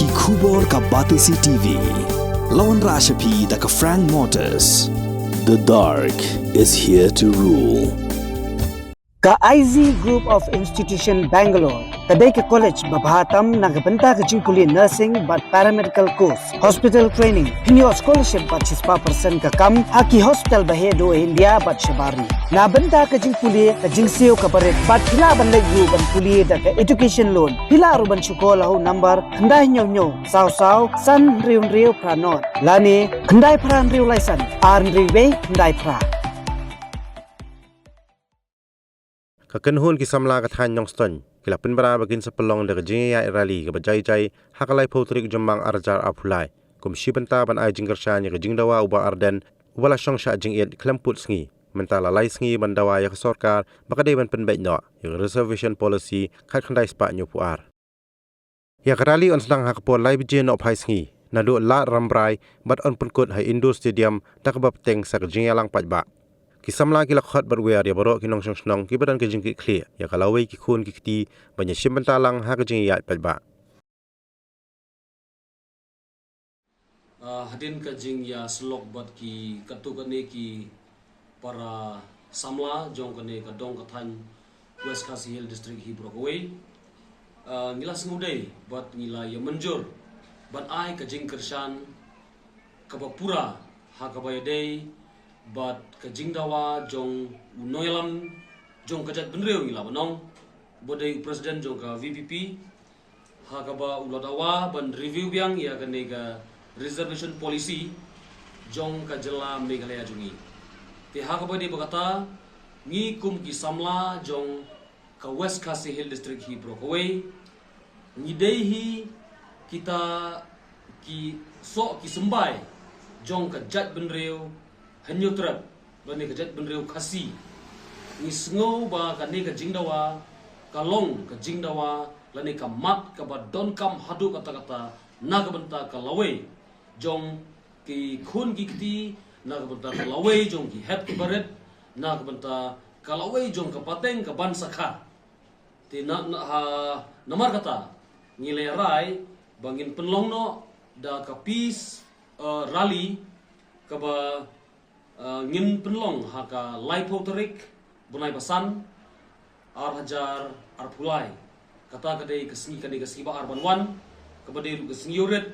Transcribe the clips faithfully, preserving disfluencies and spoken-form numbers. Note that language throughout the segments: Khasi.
Ki khubor ka Batesi T V. Lawan Rashapi da ka Frank Motors. The dark is here to rule. Ka I Z Group of Institution Bangalore ka dei ka college ba bha tam na ka bynta ka jingpule nursing bad paramedical course, hospital training, pynïoh scholarship bad shispah percent ka kam ha ki hospital ba heh duh India bad shabar ri. Na bynta ka jingpule ka jingsiew ka barit bad phi lah ban leit ruh ban pule da ka education loan. Phi lah ruh ban shu call ha u number khyndai hynñiew hynñiew saw saw san hynriew hynriew phra nod lane khyndai phra hynriew lai san ar hynriew wei khyndai phra. Ka kynhun ki samla ka thaiñ Nongstoiñ ki la pynbna ba kin sa pynlong da ka jingïaid rally kaba jai jai ha ka laiphew tarik Jymmang ar hajar arphew lai kum shi bynta ban ai jingkyrshan ïa ka jingdawa u Bah Ardent uba la shong shah jingit khlem pud sngi. Mynta la lai sngi ban dawa ïa ka sorkar ba ka dei ban pynbeit noh ïa ka reservation policy khatkhyndai spah hynñiewphew ar. Ïa ka rally yn sdang ha ka por lai baje nohphai sngi naduh Lad Rambrai bad yn pynkut ha Indoor Stadium da kaba bteng sa ka jingïalang paidbah. Ki samla ki la khot bad wer ïa baroh ki nongshong shnong kiba don ka jingkitkhlieh ïa ka lawei ki khun ki kti ban ïashim bynta lang ha ka jingïaid paidbah. Ah, hadien ka jingïasyllok bad ki katto katne ki para samla jong kane ka dong ka thaiñ West Khasi Hills District hi baroh kawei. Ah, ngi la sngewdei bad ngi la ïa mynjur ban ai ka jingkyrshan kaba pura ha kaba ïadei bad ka jingdawa jong u nongïalam jong ka jaitbynriew ngi la ban ong, ba dei u president jong ka V P P, ha kaba u la dawa ban review biang ïa kane ka reservation policy jong ka jylla Meghalaya jong ngi. Te ha kaba dei ba kata ngi kum ki samla jong ka West Khasi Hills District hi baroh kawei ngi dei hi kita ki soh ki symbai jong ka jaitbynriew Hynñiewtrep lane ka jaitbynriew Khasi. Ngi sngew ba kane ka jingdawa ka long ka jingdawa lane ka mat kaba donkam haduh katta katta na ka bynta ka lawei jong ki khun ki kti, na ka bynta ka lawei jong ki hep ki barit, na ka bynta ka lawei jong ka pateng ka ban sakha. Te na, na, ha, namar kata ngi la rai ba ngin pynlong noh da ka peace, eh, rally kaba, eh, ngin pynlong ha ka laiphew tarik bnai ba san ar hajar arphew lai. Kata ka dei ka sngi, kane ka sngi ba ar ban wan kaba dei ruh ka sngi ïewrit.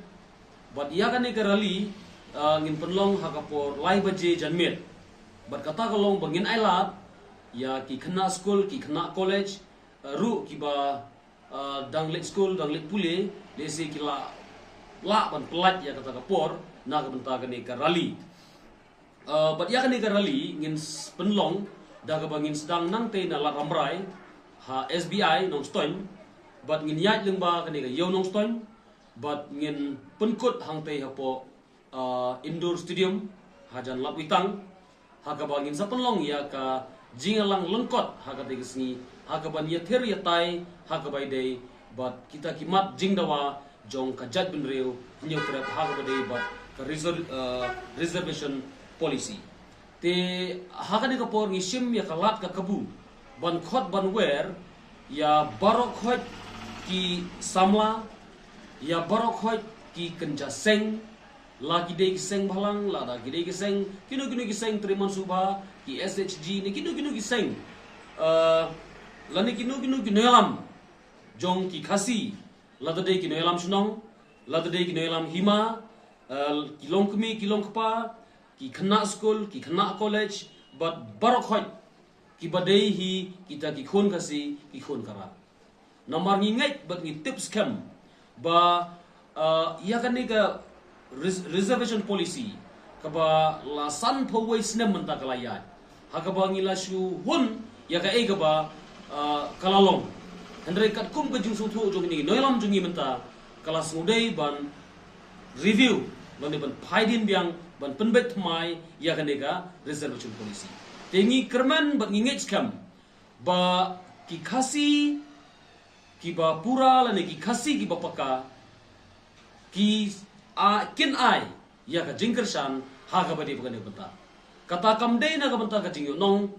Bad ïa kane ka rally, eh, ngin pynlong ha ka por lai baje janmiet. Bad kata ka long ba ngin ailad ïa ki khynnah skul, ki khynnah college, eh, ruh kiba, eh, dang leit skul, dang leit pule, lehse ki la lah ban pynlait ïa kata ka por na ka bynta kane ka rally. Eh, bad ïa kane ka rally ngin s-, pynlong da kaba ngin sdang nangtei na Lad Rambrai ha S B I Nongstoiñ, bad ngin ïaid lyngba kane ka ïew Nongstoiñ, bad ngin pynkut hangtei hapoh, ah, Indoor Stadium hajan Lad Witang, ha kaba ngin sa pynlong ïa ka jingïalang lyngkot ha katei ka sngi, ha kaba ngin ïathir ïatai ha kaba ïadei bad kita ki mat jingdawa jong ka jaitbynriew Hynñiewtrep ha kaba ïadei bad ka reser-, ah, reservation policy. Te ha kane ka por ngi shim ïa ka lad ka kabu ban khot ban wer ïa baroh khoit ki samla, ïa baroh khoit ki kynja seng, la ki dei ki seng bhalang, lada ki dei ki seng, kino kino ki seng trei mynshuwa, ki S H G ne kino kino ki seng, eh, lane kino kino ki nongïalam jong ki Khasi, lada dei ki nongïalam shnong, lada dei ki nongïalam hima, eh, ki longkmie, ki longkpa, ki khynnah skul, ki khynnah college, bad baroh khoit kiba dei hi kita ki khun Khasi, ki khun Khara. Namar ngi ngeit bad ngi tip skhem ba, ah, ïa kane ka res-, reservation policy kaba la sanphew wei snem mynta ka la ïaid, ha kaba ngi la shu hun ïa kaei kaba, ah, ka la long. Hynrei katkum ka jingsngewthuh jong ngi, nongïalam jong ngi mynta ka la sngewdei ban review, lane ban phaidien biang, ban pynbeit thymmai ïa kane ka reservation policy. Te ngi kyrmen bad ngi ngeit skhem ba ki Khasi kiba pura lane ki Khasi kiba paka ki, a, kin ai ïa ka jingkyrshan ha kaba dei ba kane ka bynta. Kata kam dei na ka bynta ka jingïohnong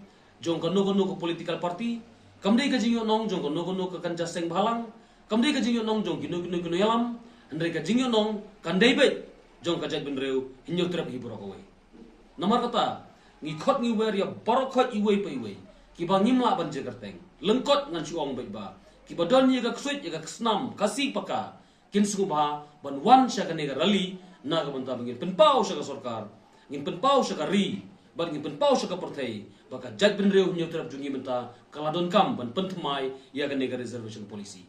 jong kano kano ka political party, kam dei ka jingïohnong jong kano kano ka kynja seng bhalang, kam dei ka jingïohnong jong kino kino ki nongïalam, Hynrei ka jingïohnong kan dei beit jong ka jaitbynriew Hynñiewtrep hi baroh kawei. Namar kata, ngi khot ngi wer ïa baroh khoit iwei pa iwei, kiba ngim lah ban jingkyrteng. Lyngkot ngan shu ong beit ba kiba don ïa ka ksuid, ïa ka ksnam Khasi Paka, kin sngewbha ban wan sha kane ka rally, na ka bynta ba ngin pynpaw sha ka sorkar, ngin pynpaw sha ka ri, bad ngin pynpaw sha ka pyrthei ba ka jaitbynriew Hynñiewtrep jong ngi mynta ka la donkam ban pynthymmai ïa kane ka reservation policy.